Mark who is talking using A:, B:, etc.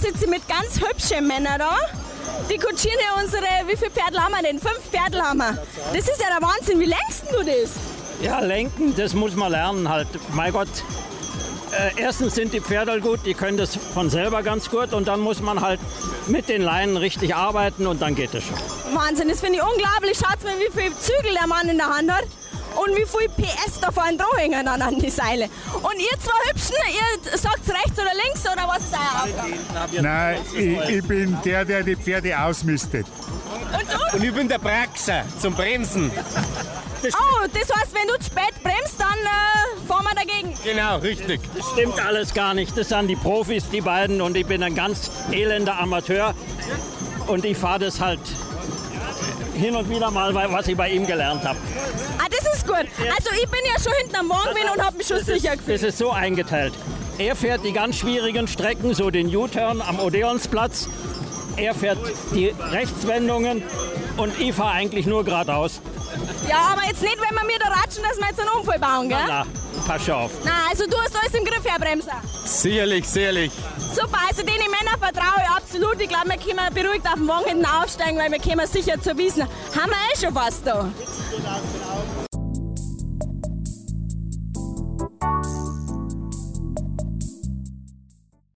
A: Sitze ich mit ganz hübschen Männern da. Die kutschieren ja unsere, wie viele Pferdl haben wir denn? 5 Pferdl haben wir. Das ist ja der Wahnsinn. Wie lenkst denn du das?
B: Ja, lenken, das muss man lernen halt. Mein Gott, erstens sind die Pferde gut, die können das von selber ganz gut und dann muss man halt mit den Leinen richtig arbeiten und dann geht es schon.
A: Wahnsinn, das finde ich unglaublich. Schaut mal, wie viele Zügel der Mann in der Hand hat und wie viel PS da vorne dran hängen dann an die Seile. Und ihr zwei Hübschen, ihr sagt rechts oder links oder was ist euer Aufgabe?
C: Nein, ich bin der, der die Pferde ausmistet.
A: Und du?
D: Und ich bin der Braxer zum Bremsen.
A: Oh, das heißt, wenn du zu spät bremst, dann fahren wir dagegen.
D: Genau, richtig.
B: Das stimmt alles gar nicht. Das sind die Profis, die beiden, und ich bin ein ganz elender Amateur. Und ich fahre das halt hin und wieder mal, was ich bei ihm gelernt habe.
A: Ah, das ist gut. Also ich bin ja schon hinten am Wagen gewesen und hab mich schon sicher gefühlt.
B: Das ist so eingeteilt. Er fährt die ganz schwierigen Strecken, so den U-Turn am Odeonsplatz. Er fährt die Rechtswendungen und ich fahre eigentlich nur geradeaus.
A: Ja, aber jetzt nicht, wenn wir mir da ratschen, dass wir jetzt einen Unfall bauen, gell?
B: Na, pass schon auf.
A: Na, also du hast alles im Griff, Herr Bremser.
D: Sicherlich, sicherlich.
A: Super, also den Männern vertraue ich absolut. Ich glaube, wir können beruhigt auf den Wagen hinten aufsteigen, weil wir kommen sicher zur Wiesn. Haben wir eh schon was da.